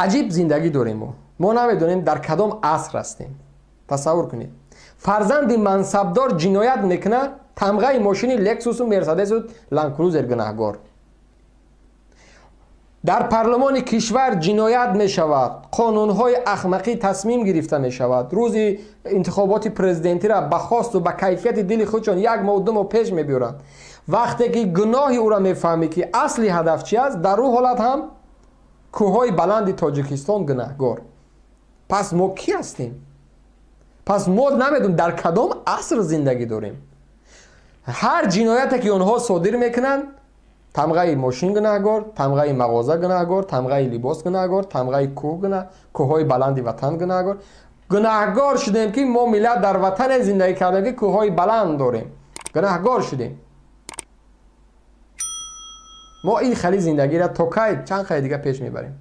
Аҷиб зиндагӣ дорем мо. Мо намедонем, дар кадом аср ҳастем. Тасаввур кунед, фарзанди мансабдор ҷиноят мекунад, тамғаи мошини Лексусу Мерседесу Ландкрузер гунаҳгор. Дар парлумони кишвар ҷиноят мешавад, қонунҳои ахмақӣ тасмим гирифта мешавад, рӯзи интихоботи президентиро ба хосту ба кайфияти дили худшон як моҳ, 2 моҳ пеш мебиёранд. Вақте ки гуноҳи ӯро мефаҳмӣ, ки асли ҳадаф чи аст, дар ӯ ҳолат ҳам кӯҳҳои баланди Тоҷикистон гунаҳгор. Пас мо кӣ ҳастем? Пас мо намедонем, дар кадом аср зиндагӣ дорем. Ҳар ҷинояте ки онҳо содир мекунанд, тамғаи мошин гунаҳгор, тамғаи мағоза гунаҳгор, тамғаи либос гунаҳгор, тамғаи кӯҳ гунаҳ, кӯҳҳои баланди ватан гунаҳгор. Гунаҳгор шудем, ки мо миллат дар ватане зиндагӣ кардем, ки кӯҳҳои баланд дорем. Гунаҳгор шудем. Мо ин хали зиндагиро то кай, чанд хали дига пеш мебарем?